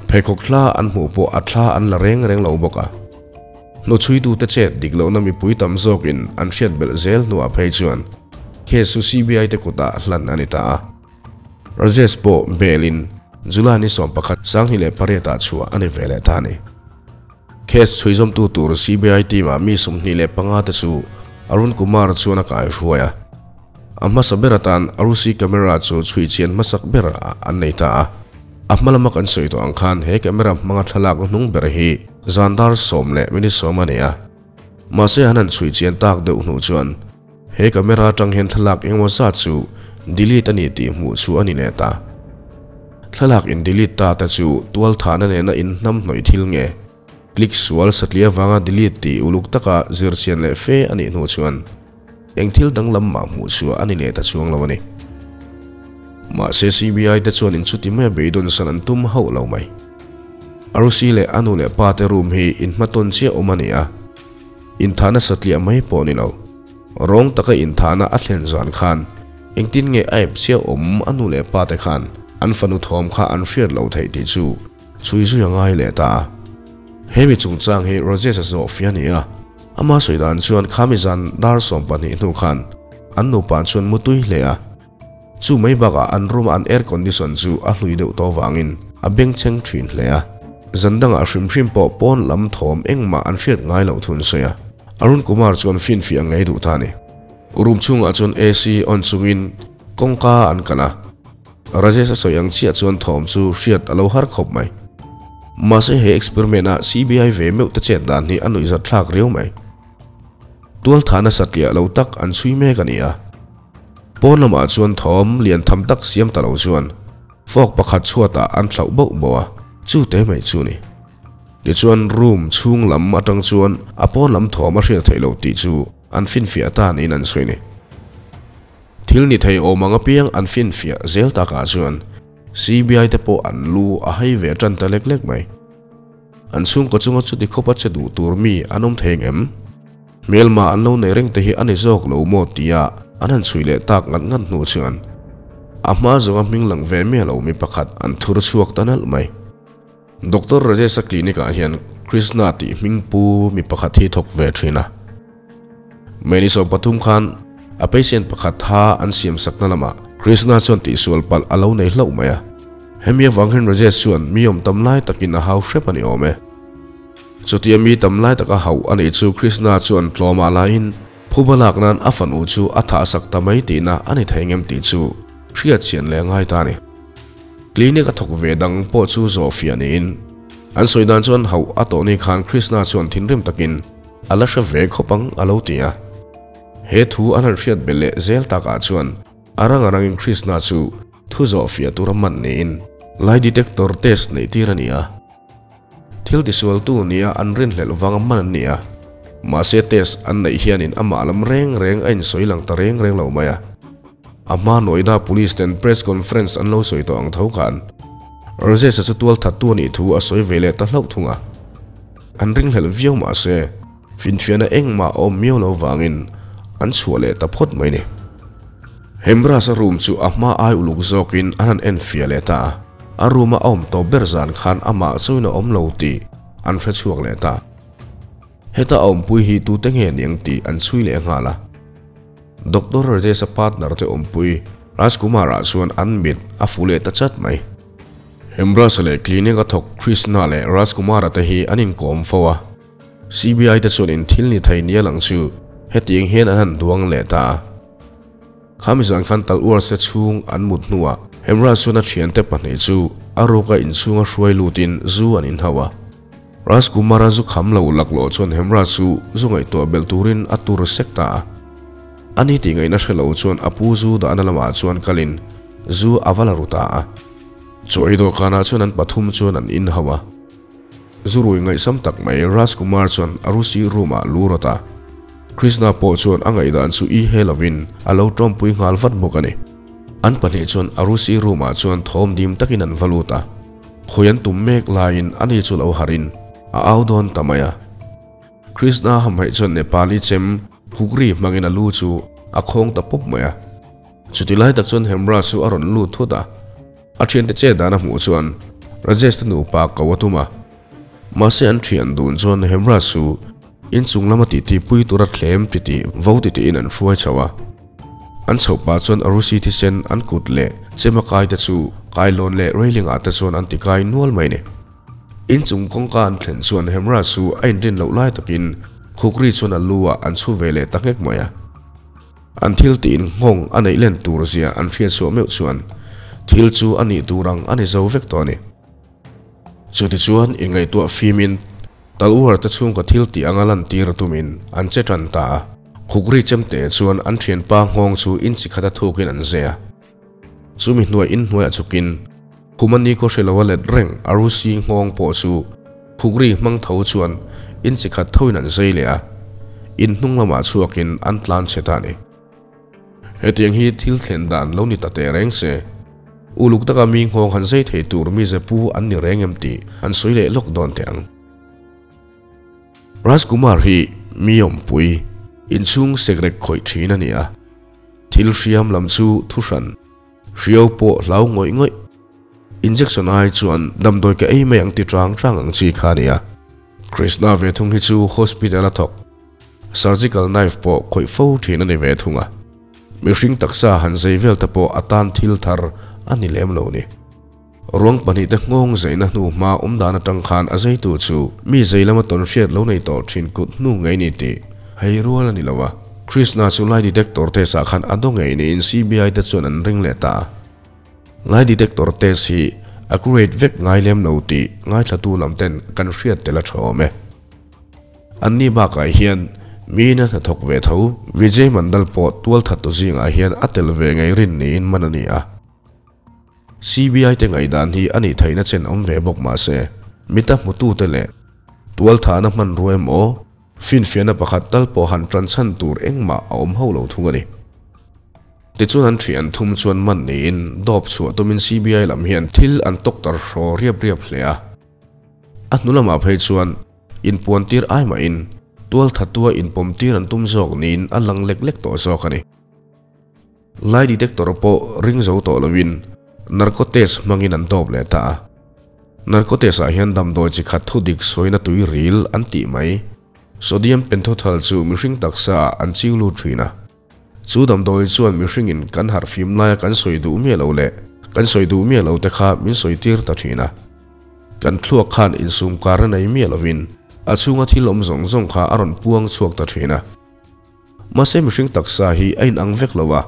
Pheikhawk thla an hmuh pawh a thla an la reng reng lo bawk a. Hnuchhuitute chet dik lohna mipui tam zawkin an hriat belh zel hnuah phei chuan case chu CBI te kutah hlan a ni ta a. Rajesh pawh bail-in July ni 11 2008 ah chhuah a ni ve leh ta a ni. Case chhuizawmtu tur CBI team-ah mi 25 te chu Arun Kumar chuan a kai hruai a. A hmasa ber atan Arusi camera chu chhui chian hmasak ber an nei ta a. A hma lama kan sawi tawh ang khan he camera hmanga thlalak hnung ber hi zan dar 10 leh minute 10 a ni a. Mahse an han chhui chian tak deuh hnu chuan He camera atang hian thlalak engemaw zat chu delete a ni tih hmuh chu a ni leh ta. Thlalak in delete ta te chu tual thahna nena in hnam hnawih thil nge? Click sual satliah avanga delete tih uluk taka zir chian leh fe a nih hnu chuan eng thil danglam mah hmuh chu a ni leh ta chuang lo a ni. Mahse CBI te chuan in chuti mai a beidawn san an tum hauh lo mai. Arusi leh a nu leh pa te room hi inhmatawn chiah awm a ni a. Inthahna satliah mai pawh ni lo. Rawng taka inthahna a thlen zan khan engtin nge a ep chiah awm a nu leh pa te khan an fanu thawm kha an hriat loh theih tih chu chhui zui a ngai leh ta a. Hemi chungchang hi Rajesh-a zawh fia a ni a, ama sawi dan chuan khami zan dar 12 hnu khan an nupa chuan mutui hle a. Chu mai bakah an room-a an air condition chu a hlui deuh tawh vangin a bengchheng thin hle a. Zan dangah hrim hrim pawh pawn lam thawm engmah an hriat ngai loh thun sawi a. Arun Kumar chuan finfiah ngei duh ta a ni. Room chhungah chuan AC on chungin kawngka an kalh a. Rajesh a sawi ang chiah chuan thawm chu hriat a lo har khawp mai. Mahse he experiment a CBI ve meuh te chet dan hi a nuihzat thlak riau mai. Tualthahna satliah lo tak an chhui mek a ni a. Pawn lamah chuan thawm lian tham tak siam ta lo chuan fork pakhat chhuatah an thlauh bauh bauh a, chu te mai chu ni. Tichuan room chhung lam atang chuan a pawn lam thawm a hriat theih loh tih chu an finfiah ta niin an sawi ni. Thil ni thei awm ang apiang an finfiah zel takah chuan CBI te pawh an lu a hai ve tan ta lek lek mai. An chhungkaw chunga chuti khawpa che duh tur mi an awm thei ang em? Hmelma an lo nei reng te hi a ni zawk lo maw tia an han chhui leh tak ngat ngat hnu chuan a hma zawnga hming lang ve miah lo mi pakhat an thur chhuak ta nalh mai. Doctor Rajesh-a clinic ah hian Krishna tih hming pu mi pakhat hi thawk ve thin a. May ni 13 khan a patient pakhat tha an siam sakna lamah Krishna chuan tihsual palh a lo nei hlauh mai a. Hemi avang hian Rajesh chuan mi awm tam lai takin a hau hrep a ni awm e. Chutia mi tam lai taka hauh a nih chu Krishna chuan tlawmah laiin phuba lak nan a fanu chu a thahsak ta mai tihna a ni thei ngem tih chu hriat chian leh ngai ta a ni. Clinic a thawk ve dang pawh chu zawh fiah niin an sawi dan chuan hauh a tawh ni khan Krishna chuan thinrim takin a la hre ve khawp ang a lo ti a. He thu an han hriat belh leh zel takah chuan a rang a rangin Krishna chu thu zawh fiah tura man niin lie detector test neih tir a ni a. Thil tisualtu nia an rinhlelh vanga man an ni a, mahse test an neih hianin amah lam reng reng a insawi lang ta reng reng lo mai a. A hma Noida Police ten press conference an lo sawi tawh ang tho khan Rajesh-a chu tualthattu a nih thu a sawi ve leh ta hlauh thung a. An ringhlelh viau mahse finfiahna engmah a awm miau lo vangin an chhuah leh ta phawt mai ni. Hemraj-a room chu a hma ai uluk zawkin an han enfiah leh ta a. A room a awm tawp ber zan khan amah chuin a awm lo tih an hre chhuak leh ta. Heta a awmpui hi tute nge niang tih an chhui leh nghal a. Doctor Rajesh-a partner te awmpui Rajkumar-ah chuan an mit a fu leh ta chat mai. Hemraj-a leh clinic a thawk Krishna leh Rajkumar-a te hi an inkawm fo a. CBI te chuan in thil ni thei nia lang chu hetiang hian an han duang leh ta a. Khami zan khan tal uar se chhung an mut hnuah Hemraj chuan a thiante pahnih chu a ruka inchhunga hruai lutin zu an inhau a. Rajkumar-a zu kham lo laklawh chuan Hemraj chu zu ngaihtuah belh turin a tur sek ta a. Ani tih ngaihna hre lo chuan a pu zu dahna lamah chuan kalin zu a va la ru ta a. Chaw ei dawhkanah chuan an pathum chuan an inhau a. Zu rui ngaihsam tak mai Rajkumar chuan a Rusi room ah lu rawt a. Krishna pawh chuan a ngaihdan chu i he lovin a lo tawmpui nghal vat bawk a ni. An pahnih chuan a Rusi room ah chuan thawm dim takin an va lut a. Khawi an tum mek laiin ani chu lo harin a au dawn ta mai a. Krishna hamhaih chuan Nepali chem khukri hmangin a lu chu a khawng ta pawp mai a. Chuti lai tak chuan Hemraj chu a rawn lut thut a. A thiante che dan a hmuh chuan Rajesh te nupa ko a tum a. Mahse an thian dun chuan Hemraj chu inchung lama titi pui tura thlem titi vo titihin an hruai chho a. An chhoh pah chuan Arusi thisen an kut leh chema kai te chu kailawn leh railing ah te chuan an ti kai nual mai ni. Inchung kawngka an thlen chuan Hemraj chu a inrin loh lai takin khukri chuan a lu ah an chhu ve leh ta nghek mai a. An thil tiin nghawng a neih len tur zia an hriat chhuah meuh chuan thil chu a nih tur ang a ni zo vek tawh a ni. Chutichuan inngaihtuah fimin Talwar te chhungkaw thil tih anga lantir tumin an che tan ta a. Khukri chemte chuan an thianpa nghawng chu inchi khata thukin an zeh a. Chumi hnuai inhnuaiah chukin khum a ni khaw hre lo a let reng a Rusi nghawng pawh chu khukri hmang tho chuan inchi khat thoin an zai leh a, in hnung lamah chhuakin an tlan chhe ta a ni. Hetiang hi thil thlen dan lo ni ta teh reng se, uluk taka mi nghawng han zai thei tur mize pu an ni reng em tih an sawi leh lawk dawn teh ang. Rajkumar hi mi awmpui, inchhung sekrek khawih thin a ni a. Thil hriam lam chu thu hran, hriau pawh hlau ngawih ngawih. Injection ai chuan damdawi ka ei mai ang ti chang chang ang chi kha a ni a. Krishna ve thung hi chu hospital a thawk, surgical knife pawh khawih fo thin a ni ve thung a. Mihring taksa han zei vel te pawh a tan thil thar a ni lem lo ni. Ruang pahnihte nghawng zeina hnu hma awm dan atang khan a zeitu chu mi zei lama tawn hriat lo nei tawh thin kut hnu ngei ni tih hei rual a ni lo a. Krishna chu lie detector test ah khan a daw ngei niin CBI te chuan an ring leh ta a. Lie detector test hi accurate vek ngai lem lo tih ngaithlatu lam ten kan hriat tel a tha awm e. Anni bakah hian mina hnathawk ve tho Vijay Mandal pawh tualthattu zingah hian a tel ve ngei rin niin man a ni a. CBI te ngaihdan hi a nih theihna chen awm ve bawk mah se, mita hmutute leh tualthahna hmanrua emaw finfiahna pakhat tal pawh han tan chhan tur engmah a awm ho lo thung a ni. Tichuan an thian thum chuan man niin dawp chhuah tumin CBI lam hian thil an tawktar hraw riap riap hle a. A hnu lamah phei chuan inpuantir ai mahin tualthatua inpawmtir an tum zawk niin a lang lek lek tawh zawk a ni. Lie detector pawh ring zo tawh loin narco test hmangin an dawp leh ta a. Narco test ah hian damdawi chi khat thu dik sawina tui ril an tih mai. Sodium pentothal chu mihring taksa ah an chiu lut thin a. Chu damdawi chuan mihringin kan harh fim laia kan sawi duh miah lo leh kan sawi duh miah lo te kha min sawi tir ta thin a. Kan thluak khan insum karna nei miah lovin a chhunga thil awm zawng zawng kha a rawn puang chhuak ta thin a. Mahse mihring taksa hi a inang vek lo a,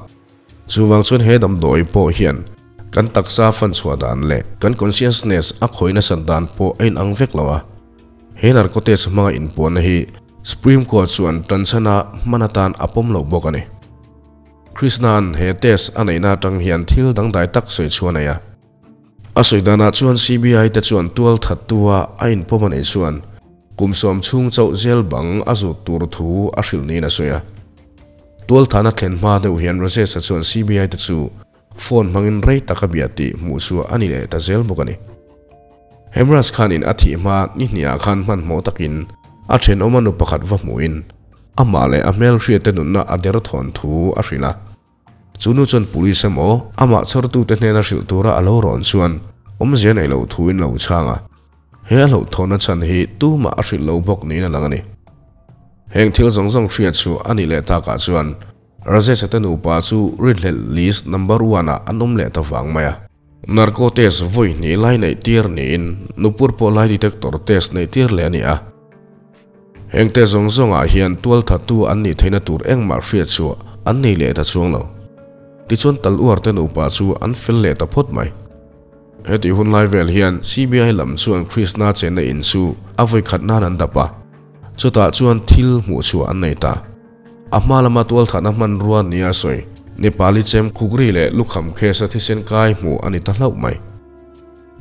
chuvang chuan he damdawi pawh hian kan taksa fan chhuah dan leh kan consciousness a khawi nasat dan pawh a inang vek lo a. He narcotics hmanga inpuanna hi Supreme Court chuan tanchhana hman atan a pawm lo bawk a ni. Krishna-a'n he test a neihna atang hian thil dangdai tak sawi chhuah a nei a. A sawi danah chuan CBI te chuan tual thattua a inpawm a neih chuan kum sawm chhung chauh zel bang a zut tur thu a hrilh niin a sawi a. Tual thahna thlen hma deuh hian Rajesh-a chuan CBI te chu phone hmangin rei tak a bia tih hmuh chhuah a ni leh ta zel bawk a ni. Hemraj Khan-in a thih hma ni hniah khan hmanhmawh takin a thenawma nu pakhat va hmuhin amah leh a hmelhriatte nunna a derthawn thu a hrilh a. Chu nu chuan police emaw amah chhawrtute hnena hrilh tura a lo rawn chuan awmzia nei lo thuin lo chhang a. He a hlauhthawnna chhan hi tumah a hrilh lo bawk niin a lang a ni. Heng thil zawng zawng hriat chu a nih leh takah chuan Rajesh-a te nupa chu rinhlelh list number one ah an awm leh ta vang mai a. Narco test vawi hnih lai neih tir niin nupur pawh lie detector test neih tir leh a ni a. Heng te zawng zawngah hian tualthattu an nih theihna tur engmah hriat chhuah an nei leh ta chuang lo. Tichuan tal uar te nupa chu an fel leh ta phawt mai. Hetih hun lai vel hian CBI lam chuan Krishna chenna in chu a vawi khat nan an dap a, chutah chuan thil hmuh chhuah an nei ta. A hma lama tualthatna hmanrua nia sawi Nepali chem khukri leh lukham case a thisen kai hmuh a ni ta hlauh mai.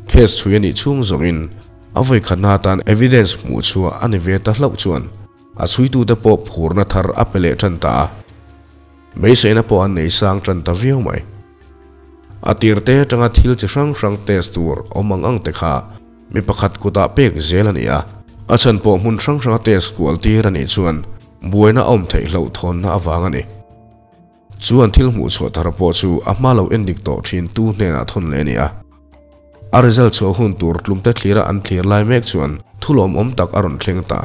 Case chhui a nih chhung zawngin a vawi khatna atan evidence hmuh chhuah a ni ve ta hlauh chuan a chhuitute pawh phurna thar a pe leh tan ta a. Beiseina pawh an nei sang tan ta viau mai. A tir te atanga thil chi hrang hrang test tur awm ang ang te kha mi pakhat kutah pek zel a ni a. A chhan pawh hmun hrang hranga test kual tir a nih chuan buaina a awm theih hlauh thawnna avang a ni. Chu an thil hmuh chhuah thar pawh chu a hma lo endik tawh thin tu hnenah thawn leh a ni a. A result chhuah hun tur tlumte thlira an thlir lai mek chuan thu lawmawm tak a rawn thleng ta.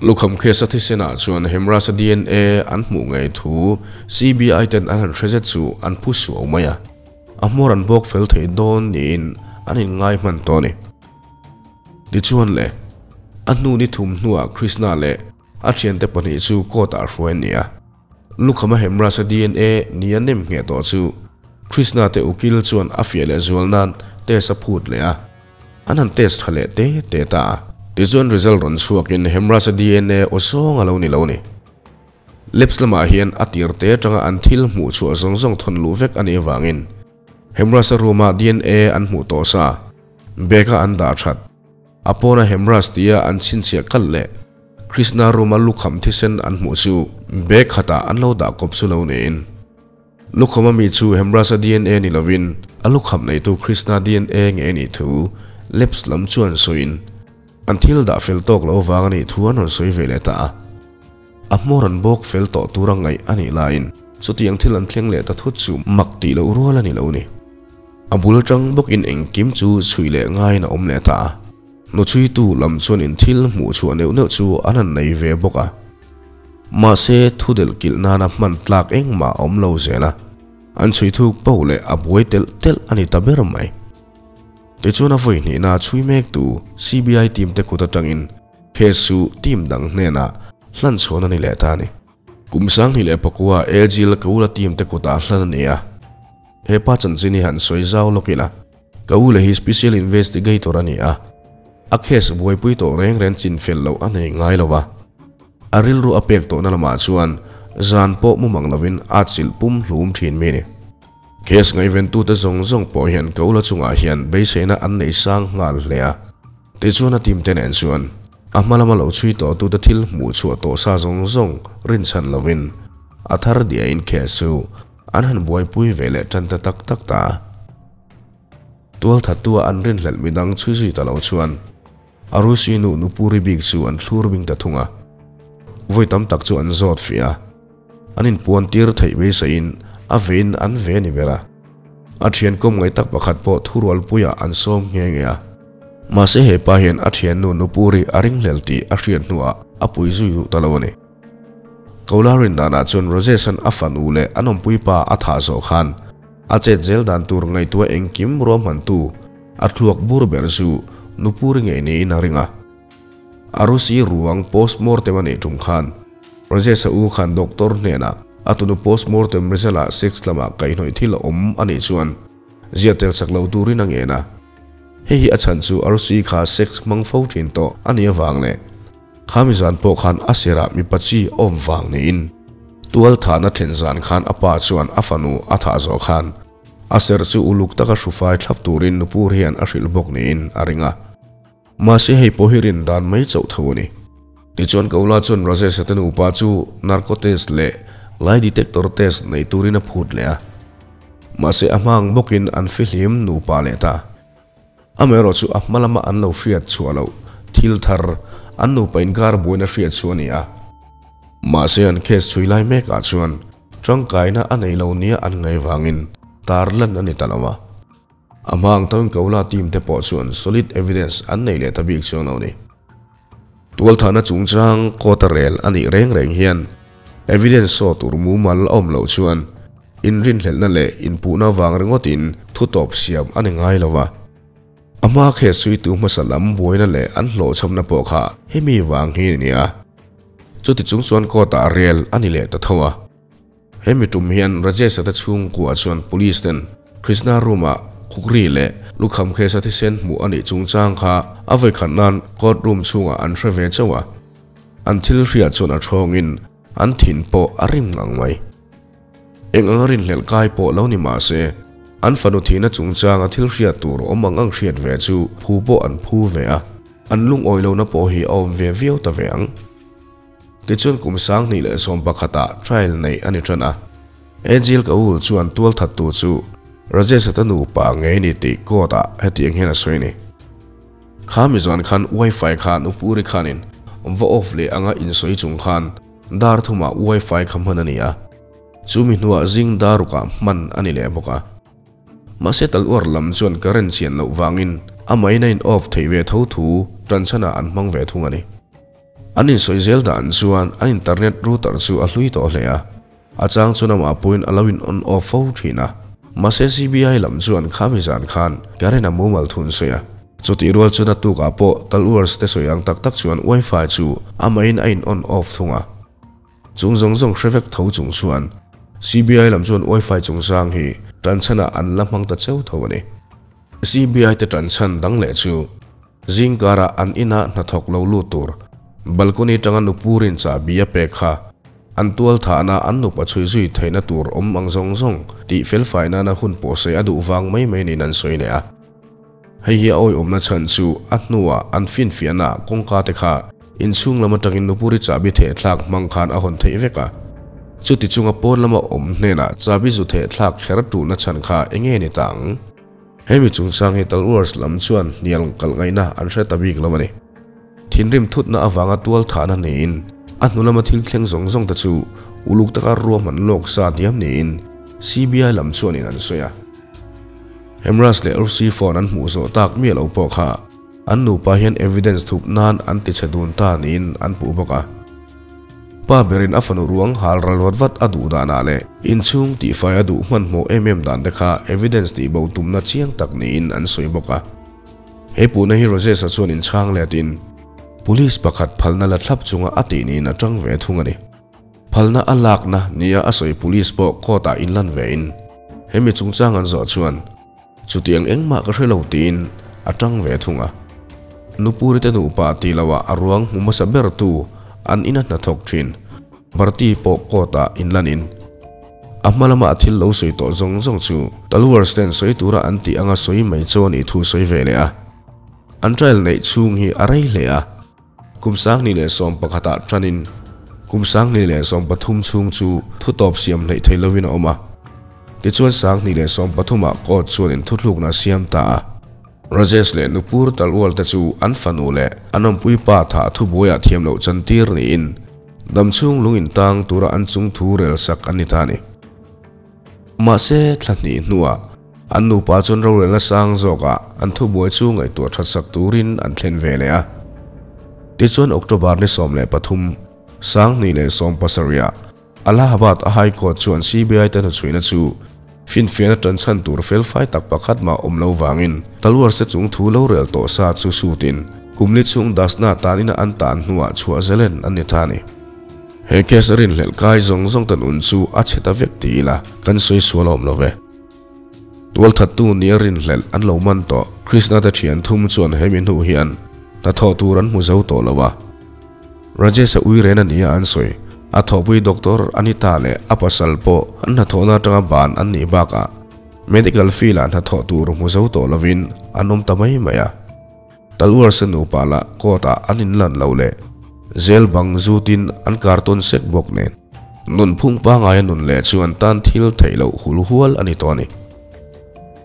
Lukham case a thisenah chuan Hemraj-a DNA an hmuh ngei thu CBI ten an han hre zet chu an phu suau mai a. A hmawr an bawk fel thei dawn niin an inngai hman tawh a ni. Tichuan le, a hnu ni thum hnuah Krishna leh A thiante pahnih chu court ah hruai an ni a. Lukhama Hemraj-a DNA ni a nem ngheh tawh chu Krishna te ukil chuan a fiah leh zual nan test a phut leh a. An han test tha leh te te ta a. Tichuan result rawn chhuakin Hemraj-a DNA aw zawng a lo ni lo ni. Labs lamah hian a tir te atanga an thil hmuh chhuah zawng zawng thawn luh vek a nih avangin Hemraj-a room-ah DNA an hmuh tawh sa bag-a an dah that. A pawna Hemraj tia an chhinchhiah kalh leh Krishna room-a lukham thisen an hmuh chu bag khatah an lo dah kawp chu lo niin. Lukham-a mi chu Hemraj-a DNA ni lovin a lukham neitu Krishna DNA nge nih thu labs lam chuan sawiin an thil dah fel tawk lo vang a nih thu an rawn sawi ve leh ta a. A hmawr an bawk fel tawh tura ngaih a nih laiin chutiang thil an thleng leh ta thut chu mak tih loh rual a ni lo ni. A bul atang bawkin engkim chu chhui leh ngaiin a awm leh ta a. Hnuchhuitu lam chuanin thil hmuh chhuah neuh neuh chu an han nei ve bawk a. Mahse, thu delh kilh nana hman tlak engmah a awm lo zel a, an chhui thuk poh leh a buai telh telh a ni ta ber mai. Tichuan a vawi hnihna chhui mektu CBI team te kut atangin case chu team dang hnenah hlan chhawn a ni leh ta a ni. Kum 2009 Agile Kaula team te kutah hlan a ni a. He pa chanchin hi han sawi zau lawk ila, Kaula hi Special Investigator a ni a, a case buaipui tawh reng reng chin fel loh a nei ngai lo va. A rilru a pek tawhna lamah chuan zan pawh mu mang lovin a chilh pum hlum thin mi a ni. Case ngaihventute zawng zawng pawh hian Kaula chungah hian beiseina an nei sang nghal hle a. Tichuan a team te nen chuan a hma lama lo chhui tawhtute thil hmuh chhuah tawh sa zawng zawng rinchhan lovin a thar diahin case chu an han buaipui ve leh tan ta tak tak ta. Tualthattua an rinhlelh midang chhui zui ta lo chuan Arushi nu Nupuri bik chu an thlur bing ta thung a, vawi tam tak chu an zawt fiah a, an inpuan tir theih beiseiin a vein an ve a ni ber a. A thian kawm ngaih tak pakhat pawh thurualpuiah an sawm nghe nghe a. Mahse he pa hian a thiannu Nupuri a ringhlel tih a hriat hnuah a pui zui duh ta lo a ni. Kola rin danah chuan Rajesh-a'n a fanu leh a nawmpui pa a thah zawh khan a chet zel dan tur ngaihtuah engkim ruahmantu A thluak bur ber chu Nupuri ngei niin a ring a. Arusi ruang postmortem a neih tum khan Rajesh-a u khan doctor hnenah a tunu postmortem result-ah sex lamah kaihhnawih thil a awm a nih chuan ziah tel sak lo turin a ngen a. Hei hi a chhan chu Arusi kha sex hmang fo thin tawh a nih avang leh khami zan pawh khan a serah mipa chi a awm vang niin tualthahna thlen zan khan a pa chuan a fanu a thah zawh khan A serh chu uluk taka hrufai thlap turin Nupur hian a hrilh bawk niin a ring a. Mahse hei pawh hi rin dan mai chauh tho a ni. Tichuan Kaula chuan Rajesh-a te nupa chu narco test leh lie detector test nei turin a phut leh a. Mahse a hma ang bawkin an fihlim nupa leh ta. Amaherawh chu a hma lama an lo hriat chhuah loh thil thar an nupa inkar buaina hriat chu a ni a. Mahse an case chhui lai mekah chuan tangkaina a nei lo nia an ngaih vangin tar lan a ni ta lo a. A hma ang tawin Kaula team te pawh chuan solid evidence an nei leh ta bik chuang lo ni. Tualthahna chungchang court a rel a nih reng reng hian evidence saw tur mumal a awm loh chuan inrinhlelhna leh inpuhna vang ringawtin thu tawp siam a ni ngai lo va. A hma case suitu hmasa lam buaina leh an hlawhchhamna pawh kha hemi vang hi a ni a. Chuti chung chuan court ah rel a ni leh ta tho a. Hemi tum hian Rajesh-a te chhungkua chuan Police ten Krishna room-ah khukri leh lukham case-a thisen hmuh a nih chungchang kha a vawikhat nan court room chhungah an hre ve chauh a. An thil hriat chuan a thawngin an thin pawh a rim ngang mai. Eng anga rinhlelh kai pawh lo ni mah se, an fanu thihna chungchanga thil hriat tur awm ang ang hriat ve chu phu pawh an phu ve a, an lungawi lohna pawh hi a awm ve viau ta ve ang. Tichuan kum 2011 ah trial neih a ni tan a. Angel Kaul chuan tualthattu chu Rajesh-a te nupa ngei ni tih court ah hetiang hian a sawi ni. Kha mi zan khan wifi kha Nupuri khanin va off leh anga insawi chung khan dar thumah wifi kha hman a ni a. Chu mi hnuah zing dar rukah hman a ni leh bawk a. Mahse tal uar lam chuan current chian loh vangin amahin a in off theih ve tho thu tanchhanah an hmang ve thung a ni. An insawi zel dan chuan an internet router chu a hlui tawh hle a, a chang chuan amah pawhin a lo in on off fo thin a. Mahse CBI lam chuan khami zan khan current a mumal thun sawi a. Chutih rual chuan a tukah pawh tal uars te sawi ang tak tak chuan wifi chu amahin a in on off thung a. Chung zawng zawng hre vek tho chung chuan CBI lam chuan wifi chungchang hi tanchhanah an la hmang ta cheu tho a ni. CBI te tanchhan dang leh chu zingkarah an inah hnathawk lo lut tur balcony tanga nupurin chahbi a pek kha an tual thahna an nupa chhui zui theihna tur awm ang zawng zawng tih felfai nana hun pawh sawi a duh vang mai mai niin an sawi leh a. Hei hi a awihawmna chhan chu a hnuah an finfiahna kawngka te kha inchhung lam atangin nupuri chahbi thehthlak hmang khan a hawn theih vek a. Chuti chunga pawn lama awm hnenah chahbi zu thehthlak kher tulna chhan kha enge ni ta ang? Hemi chungchang hi Talwars lam chuan hnial kalh ngaihna an hre ta bik lo a ni. Thinrim thutna avanga tual thahna niin a hnu lama thil thleng zawng zawng te chu uluk taka ruahman lawk sa diam niin CBI lam chuanin an sawi a. Hemraj leh Ursi phone an hmuh zawh tak miah lo pawh kha. An nupa hian evidence thup nan an tichhe dun ta niin an puh bawk a. Pa berin a fanu ruang hal ral vat vat a duh danah leh inchhung tihfai a duh hmanhmawh em em dan te kha evidence tihbo tumna chiang tak niin an sawi bawk a. He puhna hi Roses-a chuan inchhang letin Police pakhat phalna la thlap chunga a tih niin a tang ve thung a ni. Phalna a lakna nia a sawi Police pawh court-ah inlan vein hemi chungchang an zawh chuan Chutiang engmah ka hre lo tiin a tang ve thung a. Nupuri te nupa tih loah a ruang hmu hmasa bertu an ina hnathawk thin. Bharti pawh court ah inlanin a hma lama a thil lo sawi tawh zawng zawng chu Talwars ten sawi tura an tih anga sawi mai chu a nih thu sawi ve leh a. An trial neih chhung hi a rei hle a. Kum 2011 ah tanin kum 2013 chhung chu thutawp siam hleih thei lovin a awm a. Tichuan 2013 ah court chuan inthutlukna a siam ta a. Rajesh leh Nupur Talwar te chu an fanu leh an awmpui pa thah thubuaiah thiam loh chantir niin damchhung lung intang tura an chung thu rel sak an ni ta a ni. Mahse, thla hnih hnuah an nupa chuan rorelna sang zawkah an thubuai chu ngaihtuah that sak turin an thlen ve leh a. Tichuan October ni 13, 2017ah Allahabad a High Court chuan CBI te hnuchhuihna chu finfiahna tanchhan tur felfai tak pakhat mah awm lo vangin Talwar se chung thu lo rel tawh sa chu sutin kum li chhung Dasna tanina an tan hnuah chhuah zelen an ni ta a ni. He case a rinhlelh kai zawng zawng tan un chu a chhe ta vek ti ila kan sawi sual awm lo ve. Tualthattu nia rinhlelh an lo man tawh Krishna te thian thum chuan hemi hnu hian hnathawh tur an hmu zo tawh lo a. Rajesh-a uiren a nia an sawi. A thawhpui doctor Anita leh a pasal pawh an hnathawhna atanga ban an nih bakah medical field-ah hnathawh tur hmu zo tawh lovin an awm ta mai mai a. Talwar-sa nupa lah court-ah an inlan lo leh zel bang zutin an kartawn sek bawk nen. Nunphung pangaia nun leh chu an tan thil theih loh hul hual a ni tawh a ni.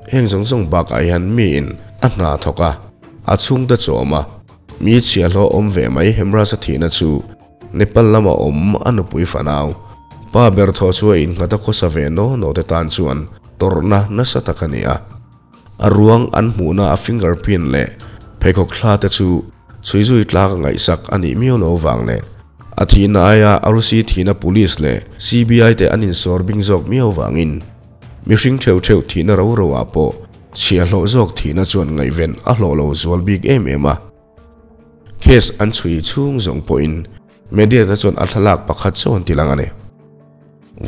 Heng zawng zawng bakah hian miin a hna thawk a, a chhungte chawm a, Mi chhiahhlawh awm ve mai Hemraj-a thihna chu Nepal lama awm a nupui fanau, pa ber thaw chu a innghat a khawsa ve naw naw te tan chuan tawrhna nasa tak a ni a. A ruang an hmuhna a fingerprint leh pheikhawk thla te chu chhuizui tlak a ngaihsak a nih miau lo vang leh a thihna aia Arusi thihna police leh CBI te an insawr bing zawk miau vangin mihring theuh theuh thihna ro ro ah pawh Chhiahhlawh zawk thihna chuan ngaihven a hlawh lo zual bik em em a. Case an chhui chhung zawng pawhin media te chuan a thlalak pakhat chauh an ti lang a ni.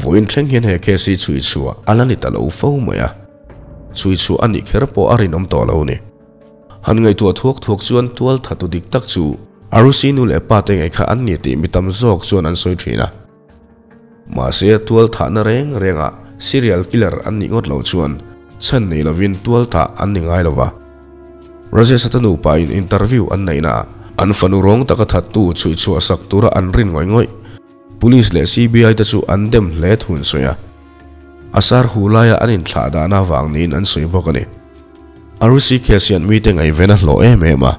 Vawiin thleng hian he case hi chhui chhuah a la ni ta lo fo mai a. Chhui chhuah a nih kher pawh a rinawm tawh lo ni. Han ngaihtuah thuak thuak chuan tual thatu dik tak chu Arusi nu leh pa te ngei kha an ni tih mi tam zawk chuan an sawi thin a. Mahse, tual thahna reng rengah serial killer an nih ngawt loh chuan chhan nei lovin tual thah an ni ngai lova. Rajesh-a te nupa in interview an neihnaah an fanu rawng taka thattu chhuihchhuah sak tura an rin ngawih ngawih. Police leh CBI te chu an dem hle thu an sawi a. A sar hu laia an inthlah dahna vang niin an sawi bawk a ni. Arusi case hian mite ngaihven a hlawh em em a.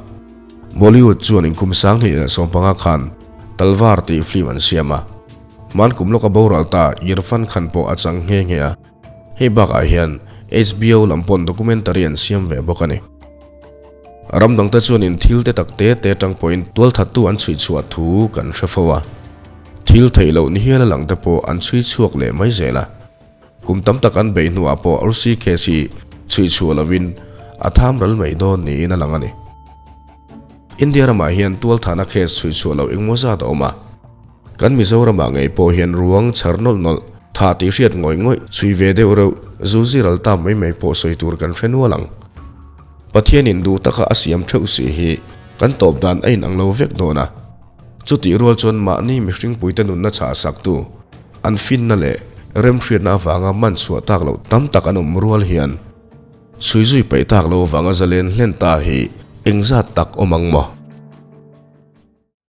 Bollywood chuan inkhum 2015 khan Talvar tih film an siam a, hman kum lawka boral ta Irfan Khan pawh a chang nghe nghe a. Hei bakah hian HBO lam pawn documentary an siam ve bawk a ni. Ram dangte chuanin thil te tak te te atang pawhin tualthattu an chhui chhuah thu kan hre fo a. Thil theih loh ni hial a lang te pawh an chhui chhuak leh mai zel a. Kum tam tak an beih hnuah pawh Ursi case hi chhui chhuah lovin a tham ral mai dawn niin a lang a ni. India ramah hian tualthahna case chhui chhuah loh engmaw zat a awm a. Kan Mizoramah ngei pawh hian ruang chhar nawlh nawlh, thah tih hriat ngawih ngawih, chhui ve deuh reuh, zu ziral ta mai mai pawh sawi tur kan hre nual ang. Pathianin duh taka a siam theuh si hi kan tawp dan a inang lo vek dawn a. Chutih rual chuan mahni mihringpuite nunna chhah saktu, An finna leh remhriatna avanga man chhuah tak loh tam tak an awm rual hian chhui zui peih tak lo vanga zalen hlen ta hi engzat tak awm ang maw?